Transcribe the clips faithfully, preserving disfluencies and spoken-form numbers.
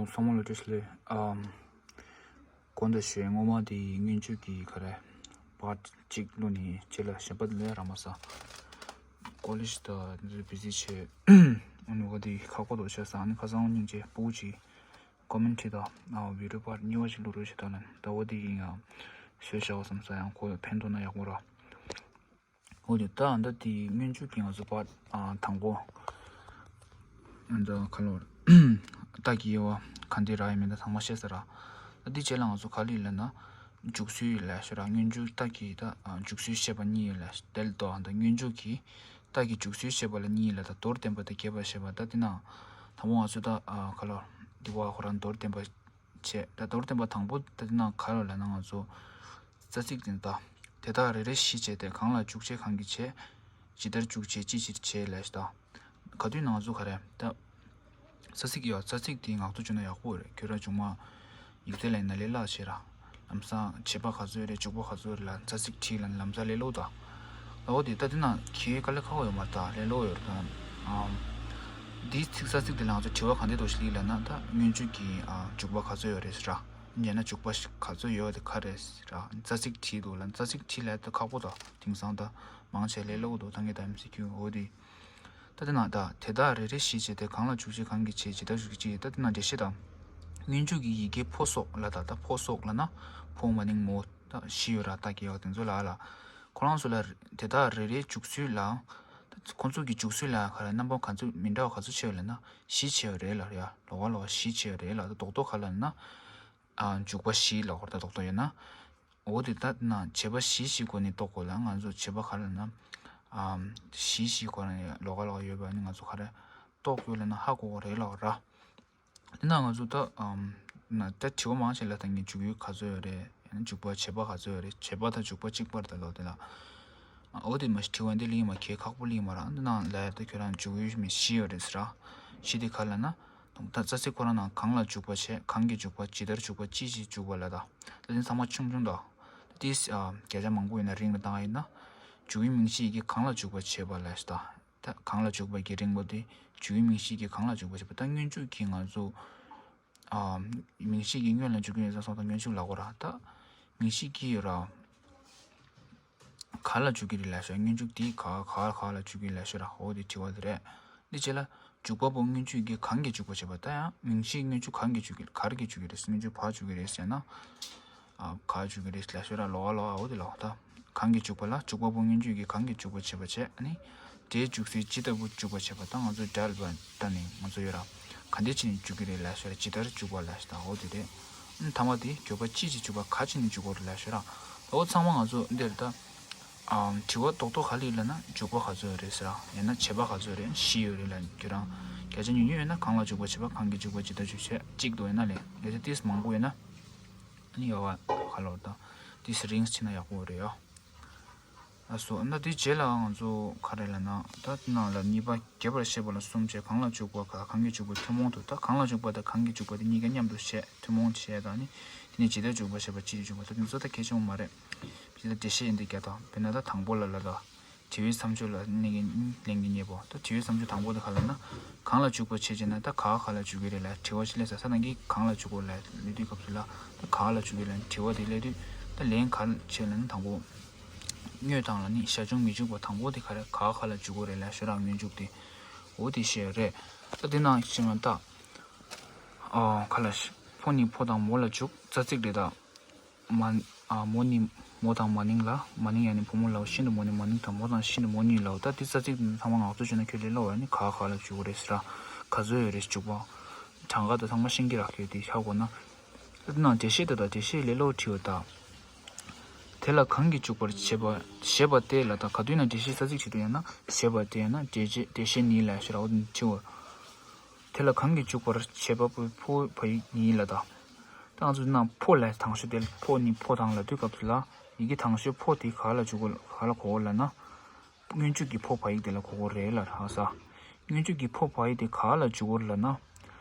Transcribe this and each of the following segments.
ཚང་མ་ལ་བཀྲ་ཤིས་བདེ་ལེགས། ཨམ། གོང་དུ་ཞུས་སྔོན་མ་དེ་སྔོན་ཇུས་ཀྱི་ག་རེ་པར་ཊི་གཅིག་བླུགས་ནས་རྗེས་ལ་གཞན་པ་དེ་ལས་ར་མ་ས་ཀོ་ལེཇ་དང་འདི་ཚོ་བི་ཟི་བྱས། ཨ་ནི་འོ་དེ་ཁག་པོ་འདུག་བྱས་ཙང་ཨ་ནི་ཁ་སང་སྙིང་རྗེ་སྤུ་གུ་གཅིག་ཀོ་མེན་ཊི་བྲིས་དང་ཨ་བི་ཌི་ཡོ་པར་ཊི་གཉིས་པ་ཞིག་བླུགས་རོགས་བྱེད་དང་ལབ་ནས། ད་འོ་དེ་ཡིན་ཡང་བཟོས་བཞག་བསམ་ས། ཡང་ཁོ་ཕན་ཐོགས་ན་ཡག་པོ་ར། འོ་དེ་ད་ཨ་ད་དེ་སྔོན་ཇུས་ཀྱི་ང་ཚོ་པར་ཊི་ཨ་དང་པོ། ཨ་ད་ཁ་ལོ་རྟ་གི་དབྱེ་བ་ག་འདྲ་རག་ཡོད་མེད་ད་ཚང་མ་ཤེས་ས་ར། ད་དེ་རྗེས་ལ་ང་ཚོ་ག་རེ་ཡོད་ལབ་ན། འཇུག་སྲོལ་ལབ་ཤོད་ར། སྔོན་འཇུག་རྟ་གི་ད་ཨ་འཇུག་སྲོལ་བཤད་པ་གཉིས་ཡོད་ལབ་དེ་ལ་ད་ཨ་ད་སྔོན་འཇུག་གི་རྟ་གི་འཇུག་སྲོལ་བཤད་པ་ལ་གཉིས་ཡོད་ལབ། ད་མདོར་བསྟན་པ་དང་རྒྱས་པར་བཤད་པ། ད་དེ་ན་དང་པོ་ང་ཚོ་ད་ཨ་ག་ལོ་འདི་བ་ཁོ་རང་མདོར་བསྟན་པ་བྱས། ད་མདོར་བསྟན་པ་དང་པོ་ད་དེ་ན་ག་ལོ་ལབ་ན་ང་ཚོ་རྩ་ཚིག་དེ་ད། དེ་དག་རེ་རེ་བཞི་བྱས་ཏེ། གང་ལ་འཇུག་བྱེད་གང་གིས་བྱེད། ཇི་ལྟར་འཇུག་བྱེད་ཅི་ཕྱིར་བྱེད་ལབ་ཤོད་ད། ག་དུས་ན་ང་ཚོ་ག་རེ་ད། རྩ་ཚིག་ཡོད། རྩ་ཚིག་དེ་ངག་ཐོག་བརྗོད་ན་ཡག་པོ་རེད། ཁྱོད་རང་ཆུང་མ་ཡིག་ཚད་ལ་ཡིན་ན་ལས་སླ་ཤོད་ར། ལམ་སང་བྱེད་པ་ག་ཚོད་རེད་འཇུག་པ་ག་ཚོད་རེད་ལབ་རྩ་ཚིག་བྲིས་ལབ་ལམ་སང་ལས་སླ་པོ་ད། ཨོ་དེ་ད་དེ་ན་ཁྱེད་དཀའ་ལས་ཁག་པོ་ཡོད་མ་རེད་ད། ལས་སླ་པོ་ཡོད་རེད་ད། ཨམ། འདིའི་ཚིག་རྩ་ཚིག་དེ་ལ་ང་ཚོ་དྲི་བ་ག་འདྲ་འདུག་ཞིག་སླེབས་ལབ་ན། ད་སྔོན་འཇུག་གི་ཨ་འཇུག་པ་ག་ཚོད་ཡོད་རེད་ཟེར་ར། ཡང་ན་འཇུག་པ་ག་ཚོད་ཡོད་དེ་ག་རེད་ཟེར་ར། རྩ་ཚིག་བྲིས་འདུག་ལབ་རྩ་ཚིག་བྲིས་ལབ་ད་ཁག་པོ་ད། དེང་སང་ད་མང་ཆེ་ལས་སླ་པོ་འདུག་ད་ངས་ད་ཨེམ་སི་ཀིའུ་འོ་དེ། ད་དེ་ན་ད་དེ་དག་རེ་རེ་བཞི་བྱས་ཏེ། གང་ལ་འཇུག་བྱེད་གང་གིས་བྱེད། ཇི་ལྟར་འཇུག་བྱེད། ད་དེ་ན་འགྲེལ་བཤད་ད། སྔོན་འཇུག་གི་ཡི་གེ་ཕོ་སོགས་ལ་ད། ད་ཕོ་སོགས་ལབ་ན་ཕོ་མ་ནིང་མོ་ད་བཞི་ཡོད་ར། ད་གི་ཡོད་དེ་ཚོ་ལ་ལ། ཁོ་རང་ཚོ་ལ་དེ་དག་རེ་རེའི་འཇུག་ཚུལ་ལ། ད་ཁོང་ཚོ་གི་འཇུག་ཚུལ་ལ་ག་རེ་རྣམ་པ་ག་ཚོད་མི་འདྲ་བ་ག་ཚོད་ཆེ་བ་ལབ་ན་བཞི་ཆེ་བ་རེད་ལ་ཡ། ལོགས་ཀ་ལོགས་ཀ་བཞི་ཆེ་བ་རེད་ལ། ད་རྡོག་རྡོག་ག་ལབ་ན། ཨ་འཇུག་པ་བཞི་ལ་ཧོར་ད་རྡོག་རྡོག་ཡོད་ན། འོ་དེ་ད་ན་བྱེད་པ་བཞི་ཞིག་སྒོ་ནས་རྟོགས་དགོས་ལ། ང་ཚོ་བྱེད་པ་ག་ལབ་ན། ཨ་བཞི་ཞིག་སྒོ་ནས་ལོགས་ཀ་ལོགས་ཀ་ཡོད་པ་ནི་ང་ཚོ་ག་རེ་རྟོགས་དགོས་ལབ་ན་ཧ་གོ་གི་རེད་ལ་ར། དེ་ན་ང་ཚོ་ད་ཨམ་ན་ད་དྲི་བ་མང་ཆེ་ལ་ད་ངས་འཇུག་ཡུལ་ག་ཚོད་ཡོད་རེད། ཡང་ན་འཇུག་པ་བྱེད་པ་ག་ཚོད་ཡོད་རེད། བྱེད་པ་དང་འཇུག་པ་གཅིག་པར་ད་ལོ་དེ་ལ། ཨ་འོ་དེ་མ་གཞི་དྲི་བ་འདི་ལིང་མ་གལ་ཁག་པོ་ལིང་མ་ར། འདི་ནང་ལ་ད་ཁྱོད་རང་འཇུག་ཡུལ་མི་བཞི་ཡོད་རེད་ཟེར་ར། བཞི་དེ་ག་ལབ་ན། ད་རྩ་ཚིག་ཁོ་རང་ནང་གང་ལ་འཇུག་པ་བྱེད། གང་གིས་འཇུག་པ། ཇི་ལྟར་འཇུག་པ། ཅི་ཕྱིར་འཇུག་པ་ལ་ད། ད་དེ་ཚང་མ་ཆུང་ཆུང་ད། ད་དེ་ཨ་བརྒྱ་ཆ་མང་པོ་ཡིན་ན་རིང་ལ་བཏང་ཡིན་ན། འཇུག་ཡུལ་མིང་གཞི་ཡི་གེ་གང་ལ་འཇུག་པ་བྱེད་པ་ལ་ད། ད་གང་ལ་འཇུག་པ་གི་རིང་པོ་དེ་འཇུག་ཡུལ་མིང་གཞི་གི་གང་ལ་འཇུག་པ་བྱེད་པ། ད་སྔོན་འཇུག་གི་ང་ཚོ་ཨ་མིང་གཞི་གི་སྔོན་ལ་འཇུག་གི་ཡོད་ཙང་སོང་ད་སྔོན་འཇུག་ལབ་དགོས་ར། ད་མིང་གཞི་གི་ཡོད་ར། ག་ལ་འཇུག་གི་རེད་ལབ་ཤོད། སྔོན་འཇུག་དེ་ག་ག་ག་ལ་འཇུག་གི་ལབ་ཤོད་ར། འོ་དེ་དྲི་བ་དེ་རེད། འདི་བྱས་ལ་འཇུག་པ་པོ་སྔོན་འཇུག་གི་གང་གིས་འཇུག་པ་བྱེད་པ། ད་ཡང་མིང་གཞི་སྔོན་འཇུག་གང་གིས་འཇུག་གི་ག་རེ་གིས་འཇུག་གི་རེད། སྔོན་འཇུག་བ་འཇུག་གི་རེད་ཟེར་ན། ཨ་ག་འཇུག་གི་རེད་ལབ་ཤོད་ར། ལོགས་ཀ་ལོགས་ཀ་འོ་དེ་ལོགས་ད། གང་གིས་འཇུག་པ་ལ་འཇུག་པ་པོ་སྔོན་འཇུག་གི་གང་གིས་འཇུག་པ་བྱེད་པ་བྱས། ཨ་ནི་སྒྲའི་འཇུག་ཚུལ་ཇི་ལྟ་བུ་འཇུག་པ་བྱེད་པ། ད་ང་ཚོ་སྒྲ་ལ་བ་ད་ནི་ང་ཚོ་ཡོད་ར། ག་འདྲ་བྱས་ནས་འཇུག་གི་རེད་ལབ་ཤོད་ར། ཇི་ལྟར་འཇུག་པ་ལབ་ཤོད་ད། འོ་དེ་རེད། ཨ་ནི་ཐ་མ་དེ་འཇུག་པ་ཅི་ཕྱིར་འཇུག་པ། ག་བྱས་ནས་འཇུག་གི་རེད་ལབ་ཤོད་ར། འོ་ཚང་མ་ང་ཚོ་འདིར་ད། ཨམ་དྲི་བ་རྡོག་རྡོག་ག་ལ་ཡིན་ལབ་ན་འཇུག་པ་ག་ཚོད་རེད་ཟེར་ར། ཡང་ན་བྱེད་པ་ག་ཚོད་རེད། བཞི་ཡོད་རེད་ལབ། ཁྱོད་རང་བརྒྱ་ཆ་ཉུང་ཉུང་ཡོད་ན་གང་ལ་འཇུག་པ་བྱེད་པ། གང་གིས་འཇུག་པ། ཇི་ལྟར་འཇུག་བྱེད། གཅིག་འདུག་ཡོད་ན་ལས་བརྒྱ་ཆ་ཏིས་མང་པོ་ཡོད་ན། ཨ་ནི་ཡོད་བ་ག་ལོར་དང་ཏིས་རིང་ཕྱིན་ན་ཡག་པོ་རེད་ཡ། ཨ་སོ་ན་དེ་རྗེས་ལ་ང་ཚོ་ག་རེ་ལབ་ན། ད་ནང་ལ་གཉིས་པ་རྒྱས་པར་བཤད་པ་ལ་གསུམ་བྱས། གང་ལ་འཇུག་པ་ག་གང་གིས་འཇུག་པ་ཐུན་མོང་དུ། ད་གང་ལ་འཇུག་པ་དང་གང་གིས་འཇུག་པ་དེ་གཉིས་ཀ་མཉམ་དུ་བཤད། ཐུན་མོང་བཤད་དང་ནི་དེ་ནི་ཇི་ལྟར་འཇུག་པ་བཤད་པ། ཅི་ཕྱིར་འཇུག་པ། ད་དེ་ཚོ་ད་གལ་ཆེན་པོ་མ་རེད། ཇི་ལྟར་འགྲེལ་བཤད་ཡིན་དེ་རྒྱག་དང་། དཔེར་ན་ད་དང་པོ་ལ་ལ་ད། དྲི་བའི་མཚམས་སྦྱོར་ལ་གླེང་གིན་གླེང་གིན་ཉེ་པོ། ད་དྲི་བའི་མཚམས་སྦྱོར་དང་པོ་དེ་ག་ལབ་ན། གང་ལ་འཇུག་པ་བྱེད་ཅེ་ན། ད་ག་ག་ལ་འཇུག་གི་རེད་ལབ་དྲི་བ་ཞིག་སླེབས་ས། ས་ནང་གི་གང་ལ་འཇུག་གོ་ལབ་སླེབས་དུས་སྐབས་སུ་ལ། ད་ག་ལ་འཇུག་གི་ལབ་དྲི་བ་དེ་སླེབས་དུས། ད་ལན་ག་བྱེད་ལབ་ན་དང་པོ། དངོས་དང་ལ་ནི་བྱ་བྱུང་མི་འཇུག་པ། དང་པོ་དེ་ག་རེ་ག་ག་ལ་འཇུག་གོ་རེད་ལབ་ཤོད་ར། སྔོན་འཇུག་དེ། འོ་དེ་བཤད་རེད། ད་དེ་ནང་བཞིན་ད། ཨ་ག་ལ་ཕོ་ནི་ཕོ་དང་མོ་ལ་འཇུག་རྩ་ཚིག་རེད་ད། མ། ཨ་མོ་ནི་མོ་དང་མ་ནིང་ལ། མ་ནིང་ཡང་ནི་བུ་མོ་ལའོ། ཤིན་ཏུ་མོ་ནི་མ་ནིང་དང་མོ་དང་ཤིན་ཏུ་མོ་གཉིས་ལའོ། ད་འདི་རྩ་ཚིག་ཚང་མ་ངག་ཐོག་བརྗོད་ན་ཁྱོད་ལས་སླ་བ་ནི་ག་ག་ལ་འཇུག་གི་རེད་ཟེར་ར། ག་ཚོད་ཡོད་རེད་འཇུག་པ། གྲངས་ཀ་དང་ཚང་མ་ཤེས་ཀྱི་ར། ཁྱོད་དེ་ཧ་གོ་ན། ད་འདི་ནང་འགྲེལ་བཤད་དེ་དང་འགྲེལ་བཤད་ལས་སླ་བོ་བྲིས་ཡོད་ད། དེ་ལ་གང་གིས་འཇུག་པར་བྱེད་པ་བྱེད་པ་སྟེ་ལ། ད་ག་དུས་ན་འགྲེལ་བཤད་རྩ་ཚིག་བྱེད་དུས་ཡང་ན་བྱེད་པ་སྟེ་ཡང་ན་འགྲེལ་བཤད་འགྲེལ་བཤད་ནི་ལ་ཞེས་ར། འོ་དེ་འདྲ་བྲིས་ཡོད། དེ་ལ་གང་གིས་འཇུག་པར་བྱེད་པ་པོའི་ཕོ་བ་ཡིག་ཡིན་ལ་ད། ད་ང་ཚོ་ནང་ཕོ་ལ་དང་ཤོས་དེ་ལ་ཕོ་ནི་ཕོ་དང་ལབ་དུས་སྐབས་སུ་ལ་ཡི་གེ་དང་ཤོས་ཕོ་དེ་ག་ལ་འཇུག་གོ་ག་ལ་གོ་གོ་ལབ་ན། སྔོན་འཇུག་གི་ཕོ་བ་ཡིག་དེ་ལ་གོ་གོ་རེད་ལ་རང་ས། སྔོན་འཇུག་གི་ཕོ་བ་ཡིག་དེ་ག་ལ་འཇུག་གོ་ལབ་ན།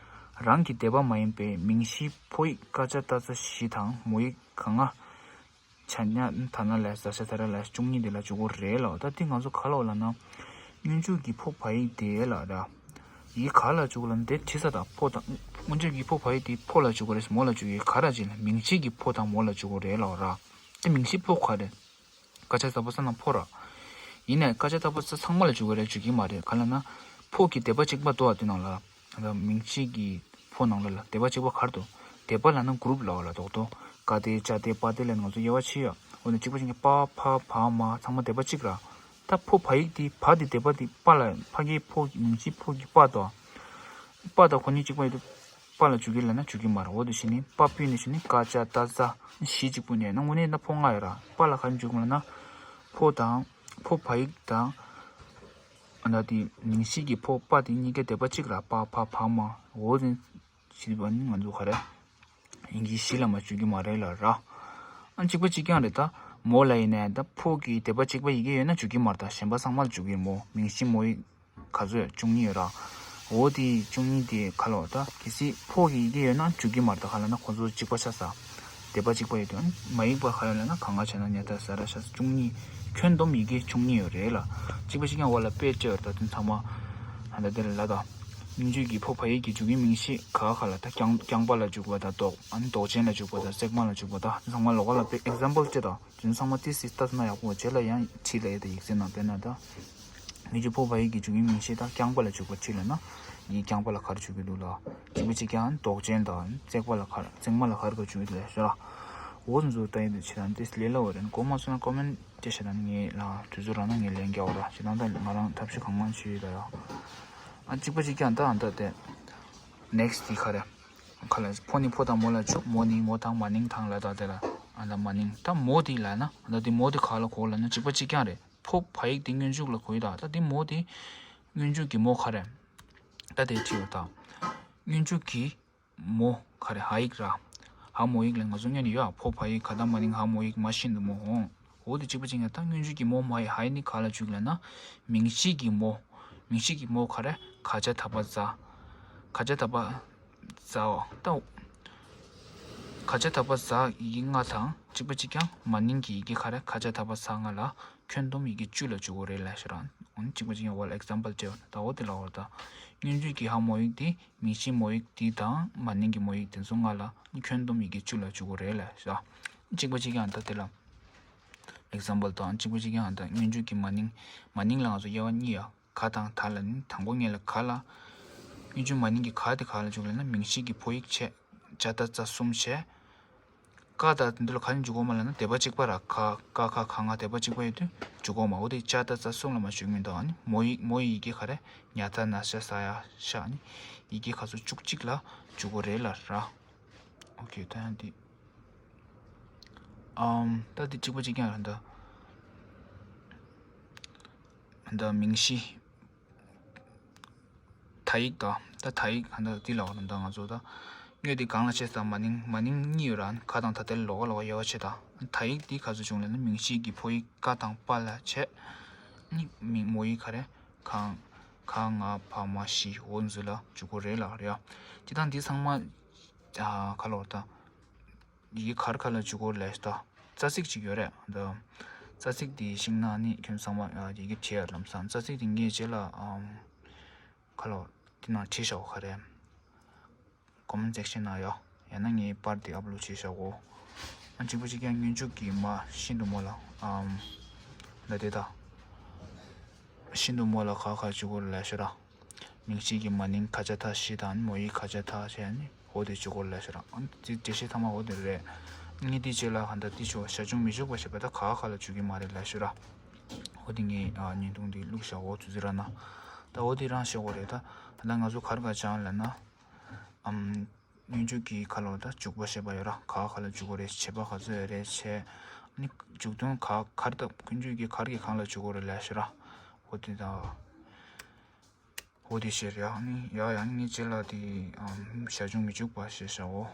རང་གི་སྡེ་པ་མ་ཡིན་པའི་མིང་གཞིའི་ཕོ་ཡིག་ཀ་ཅ་ཏ་ཚ་བཞི་དང་མོ་ཡིག་ག་ང་། ཆ་ཉ་ད་ན་ལས་ས་ཤ་ད་ར་ལས་བཅུ་གཉིས་དེ་ལ་འཇུག་གོ་རེད་ལ། ད་དེ་ང་ཚོ་ག་ལ་བ་ལབ་ན། སྔོན་འཇུག་གི་ཕོ་བ་ཡིག་དེ་ལ་ར། ཡིག་ག་ལ་འཇུག་ལབ་ན་དེ་བྲིས་ས་དང་ཕོ་དང་། སྔོན་ཆད་ཀྱི་ཕོ་བ་ཡིག་དེ་ཕོ་ལ་འཇུག་གི་རེད། མོ་ལ་འཇུག་གི་ག་ར་ཅིག་ལ་མིང་གཞི་གི་ཕོ་དང་མོ་ལ་འཇུག་གི་རེད་ལབ་ར། དེ་མིང་གཞི་ཕོ་ག་རེད། ཀ་ཆ་ད་བ་ས་ན་ཕོ་ར། ཡིན་ནའི་ཀ་ཆ་ད་བ་ས་ཚང་མ་ལ་འཇུག་གི་རེད་འཇུག་གི་མ་རེད། ག་ལབ་ན། ཕོ་གི་སྡེ་པ་གཅིག་པ་འདུག་ཨ། དེ་ནང་ལ། ད་མིང་གཞི་གི་ཕོ་ནང་ལ་ལ་སྡེ་པ་གཅིག་པ་ག་རེ་འདུག་སྡེ་པ་ལབ་ན་གུ་རུབ་ལབ་པ་ལ་རྡོག་རྡོག་ཀ་སྡེ་ཅ་སྡེ་པ་སྡེ་ལབ་ན་ང་ཚོ་དབྱེ་བ་ཕྱེ་ཡོད། འོ་ན་གཅིག་པ་གཅིག་རྐྱང་པ་ཕ་བ་མ་ཚང་མ་སྡེ་པ་གཅིག་ར། ད་ཕོ་བ་ཡིག་དེ་བ་དེ་སྡེ་པ་དེ་པ་ལ་ཕ་གི་ཕོ་མིང་གཞི་ཕོ་གི་པ་དང་། པ་དང་ཁོ་གཉིས་གཅིག་པ་ཡོད་དུས། པ་ལ་འཇུག་གི་ལབ་ན་འཇུག་གི་མ་རེད། འོ་དེ་བཞིན་ནི་པ་པི་ནི་བཞིན་ནི་ཀ་ཅ་ད་ཟ་བཞི་གཅིག་པུ་ནས་ན་དངོས་གནས་ད་ཕོ་ལྔ་ཡོད་ར། པ་ལ་ག་རེ་འཇུག་གི་ལབ་ན། ཕོ་དང་། ཕོ་བ་ཡིག་དང་། ཨ་ད་དེ་མིང་གཞི་གི་ཕོ་པ་དེ་གཉིས་ཀའི་སྡེ་པ་གཅིག་ར། པ་ཕ་བ་མ། འོ་དེ་བཞི་པ་ནི་ང་ཚོ་ག་རེ། ཡིན་གྱི་གཞི་ལ་མ་འཇུག་གི་མ་རེད་ལབ་ར། ཨ་གཅིག་པ་གཅིག་རྐྱང་རེད་ད། མོ་ལ་ཡིན་ནའི་ད་ཕོ་གི་སྡེ་པ་གཅིག་པ་ཡི་གེ་ཡོད་ན་འཇུག་གི་མ་རེད་ད། གཞན་པ་ཚང་མ་ལ་འཇུག་གི་རེད། མོ་མིང་གཞི་མོ་ཡིག་ག་ཚོད་ཡོད། བཅུ་གཉིས་ཡོད་ར། འོ་དེ་བཅུ་གཉིས་དེ་ག་ལ་བ་ད་གལ་སྲིད་ཕོ་གི་ཡི་གེ་ཡོད་ན་འཇུག་གི་མ་རེད་ད། ག་ལབ་ན་ཁོ་ཚོ་གཅིག་པ་ཆགས་ས། སྡེ་པ་གཅིག་པ་ཡོད་དུས་ཨ་ནི་མ་ཡིག་པ་ག་ཡོད་ལབ་ན་ག་ང་བྱས་ན་ཉ་ད་ས་ར་ཤ་ས་བཅུ་གཉིས། ཁྱོན་བསྡོམས་ཡི་གེ་བཅུ་གཉིས་ཡོད་རེད་ལ། གཅིག་པ་གཅིག་རྐྱང་བ་ལ་དཔེ་སྤྲད་ཡོད་རེད་ད། དེ་ཚང་མ་ཨ་ད་དེ་ལ་ལ་ད། སྔོན་འཇུག་གི་ཕོ་བ་ཡིག་གི་འཇུག་ཡུལ་མིང་གཞི་ག་ག་ལ་ད་རྐྱང་རྐྱང་པ་ལ་འཇུག་པ་དང་ལྡོག་ཨ་ནི་ལྡོག་ཅན་ལ་འཇུག་པ་དང་བརྩེགས་མ་ལ་འཇུག་པ་དང་དེ་ཚང་མ་ལོགས་ཀ་ལ་དཔེ་ཨེག་ཛམ་པལ་སྤྲད་དང་། དེ་ཚང་མ་ཏིས་སི་ལྟ་ན་ཡག་པོ་རྗེས་ལ་ཡང་བྲིས་ལ་ཡོད་ད་ཡིག་ཚད་ནང་དཔེར་ན་ད། སྔོན་འཇུག་ཕོ་བ་ཡིག་གི་འཇུག་ཡུལ་མིང་གཞི་དང་རྐྱང་པ་ལ་འཇུག་པ་ཅིག་ལབ་ན། ཡིག་རྐྱང་པ་ལ་ག་རེ་འཇུག་གི་འདུག་ལ། གཅིག་པ་གཅིག་རྐྱང་ལྡོག་ཅན་དང་བརྩེགས་པ་ལ་ག་རེ་བརྩེགས་མ་ལ་ག་རེ་ག་འཇུག་གི་འདུག་ལབ་ཤོད་ལ། འོ་འཛུ་ལྟ་ཡི་འདུག་བྱེད་དང་དེ་ལས་སླ་བོ་རེད། གོ་མ་སོང་ན་ཀོ་མེན་ཊི་བྱེད་དང་ངས་ལ་དུས་ཚོད་རག་ན་ངས་ལན་རྒྱག་འོ་ར། བྱེད་དང་ད་ང་རང་ཐབས་ཤེས་གང་མང་བྱེད་ཡོད་ད་ཡ། ཨ་གཅིག་པ་གཅིག་རྐྱང་ད་ཨ་ད་དེ། ནེག་སི་ཊི་དེ་ག་རེ། ག་ལ་ཕོ་ནི་ཕོ་དང་མོ་ལ་འཇུག་མོ་ནི་མོ་དང་མ་ནིང་དང་ལ་ད་དེ་ལ་ཨ་ད་མ་ནིང་ད་མོ་དེ་ལ་ན་ཨ་ད་དེ་མོ་དེ་ག་ལ་གོ་ལ་ན་གཅིག་པ་གཅིག་རྐྱང་རེད། ཕོ་བ་ཡིག་དེ་སྔོན་འཇུག་ལ་གོ་ཡི་ད། ད་དེ་མོ་དེ་སྔོན་འཇུག་གི་མོ་ག་རེ། ད་དེ་བྲིས་ཡོད་ད། སྔོན་འཇུག་གི་མོ་ག་རེ་ཧ་ཡིག་ར། ཧ་མོ་ཡིག་ལ་ང་ཚོ་སྔོན་ནས་ཡོད་ཨ། ཕོ་བ་ཡིག་ག་ད་མ་ནིང་ཧ་མོ་ཡིག་མ་ཤིན་ཏུ་མོ་ཧོང་། འོ་དེ་གཅིག་པ་གཅིག་ཡང་ད་སྔོན་འཇུག་གི་མོ་མ་ཡི་ཧ་ཡིག་ནི་ག་ལ་འཇུག་ལ་ན། མིང་གཞི་གི་མོ། མིང་གཞི་གི་མོ་ག་རེ་ཁ་ཆ་ད་པ་ཛ། ཁ་ཆ་ད་པ་ཛ་ད། ཁ་ཆ་ད་པ་ཛ་ཡི་གེ་ལྔ་དང་གཅིག་པ་གཅིག་རྐྱང་མ་ནིང་གི་ཡི་གེ་ག་རེ་ཁ་ཆ་ད་པ་ཛ་ལྔ་ལ་ཁྱོན་བསྡོམས་ཡི་གེ་བཅུ་ལ་འཇུག་གི་རེད་ལབ་ཤོད་ར། འོ་ནི་གཅིག་པ་གཅིག་ཡང་བ་ལ་ཨེག་ཛམ་པལ་སྤྲད་ཡོད་ད། འོ་དེ་ལ་འོ་ད། སྔོན་འཇུག་གི་ཧ་མོ་ཡིག་དེ་མིང་གཞི་མོ་ཡིག་དེ་དང་མ་ནིང་གི་མོ་ཡིག་དེ་ཚོ་ལྔ་ལ་ཁྱོན་བསྡོམས་ཡི་གེ་བཅུ་ལ་འཇུག་གི་རེད་ལབ་ཤོད། གཅིག་པ་གཅིག་ཡང་ད་དེ་ལ་ཨེག་ཛམ་པལ་དང་གཅིག་པ་གཅིག་ཡང་ད་སྔོན་འཇུག་གི་མ་ནིང་། མ་ནིང་ལ་ང་ཚོ་དབྱེ་བ་གཉིས་ཡོད། ག་དང་ད་ལ་ནི་དང་པོ་ངེད་ལ་ག་ལ། སྔོན་འཇུག་མ་ནིང་གི་ག་དེ་ག་ལ་འཇུག་ལབ་ན་མིང་གཞི་གི་ཕོ་ཡིག་བྱས། ཅ་ད་ཙ་གསུམ་བྱས། ཀ་ད་འདི་ལ་ག་ནས་འཇུག་གོ་མ་ལབ་ན་སྡེ་པ་གཅིག་པ་ར། ཁ་ཀ་ཁ་ག་ང་སྡེ་པ་གཅིག་པ་ཡོད་དུས་འཇུག་གོ་མ། འོ་དེ་ཅ་ད་ཙ་གསུམ་ལ་མ་འཇུག་མི་འདུག་ཨ་ནི་མོ་ཡིག་མོ་ཡི་ཡི་གེ་ག་རེ་ཉ་ད་ན་ཤ་ས་ཡ་ཤ་ཨ་ནི་ཡི་གེ་ག་ཚོད་བཅུ་གཅིག་ལ་འཇུག་གོ་རེད་ལ་ར། ཨོ་ཁེ་ད་ཡང་འདི། ཨམ། ད་འདི་གཅིག་པ་གཅིག་རྐྱང་རེད་ད། ད་མིང་གཞི། ད་ཡིག་ད། ད་ད་ཡིག་ད་འདི་ལ་འོ་ད་ང་ཚོ་ད། དངོས་དེ་གང་ལ་བྱས་ཙང་མ་ནིང་མ་ནིང་གཉིས་ཡོད་ར། ཁ་དང་ད་དེ་ལ་ལོགས་ཀ་ལོགས་ཀ་དབྱེ་བ་ཕྱེ་ད། ད་ཡིག་འདི་ག་ཚོད་བྱུང་ལབ་ན་མིང་གཞི་གི་ཕོ་ཡིག་ཀ་དང་པ་ལ་བྱས། ནི་མིང་མོ་ཡིག་ག་རེ། གང་། ག་ང་བ་མ་ཞི་འོ་འཛུ་ལ་འཇུག་གོ་རེད་ལ་རེད་ཡ། ཅི་ད་འདི་ཚང་མ། ཨ་ག་ལོར་ད། ཡི་གེ་ག་རེ་ག་ལ་འཇུག་གོ་ལབ་ད། རྩ་ཚིག་ཅིག་ཡོད་རེད་ད། རྩ་ཚིག་དེ་ཤེས་ན་ནི་ཁྱོད་ཚང་མ་ཡི་གེ་བྲིས་ཡ་ལམ་སང་རྩ་ཚིག་དེ་ངས་རྗེས་ལ་ཨམ། ག་ལོ། དེ་ནང་བྲིས་བཞག་ག་རེད། ཀོ་མེན་ཊི་སེག་ཤན་ནང་ཡོད། ཡང་ན་ངས་པར་དེ་ཨབ་ལོཌ་བྱས་བཞག་གོ། ཨ་གཅིག་པ་གཅིག་རྐྱང་སྔོན་འཇུག་གི་མ་ཤིན་ཏུ་མོ་ལ་ཨམ། ད་དེ་ད། ཤིན་ཏུ་མོ་ལ་ག་ག་འཇུག་གོ་ལབ་ཤོད་ར། མིང་གཞི་གི་མ་ནིང་ཁ་ཆ་ད་ཤི་དང་མོ་ཡི་ཁ་ཆ་ད་བྱས་ནི་འོ་དེ་འཇུག་གོ་ལབ་ཤོད་ར། ཨ་ནི་འགྲེལ་བཤད་ཐ་མ་འོ་དེ་རེད། ངས་དེ་རྗེས་ལ་ག་འདྲ་དེ་ཆོ་ཞར་བྱུང་མི་འཇུག་པ་ཞེས་པ་ད་ག་ག་ལ་འཇུག་གི་མ་རེད་ལབ་ཤོད་ར། འོ་དེ་ངས་ཨ་བརྙན་ཐུང་དེ་བླུགས་བཞག་འོ་དུས་ཚོད་རག་ན། ད་འོ་དེ་རང་བཤད་དགོས་རེད་ད། ད་ང་ཚོ་ག་རེ་ག་སྦྱང་ལབ་ན། ཨམ། སྔོན་འཇུག་གི་ཁ་ལོ་ད་འཇུག་པ་ཞེས་པ་ཡོད་ར། ག་ག་ལ་འཇུག་གོ་རེད། བྱེད་པ་ག་ཚོད་ཡོད་རེད་བྱས། ཨ་ནི་འཇུག་དོན་ག་ག་རེ་ད་སྔོན་འཇུག་གི་ག་རེ་གི་གང་ལ་འཇུག་གོ་རེད་ལབ་ཤོད་ར། འོ་དེ་ད། འོ་དེ་བཤད་རེད། ཨ་ནི་ཡ་ཡ་ངས་རྗེས་ལ་དེ་ཨམ་ཞར་བྱུང་མི་འཇུག་པ་ཞེས་བྱའོ།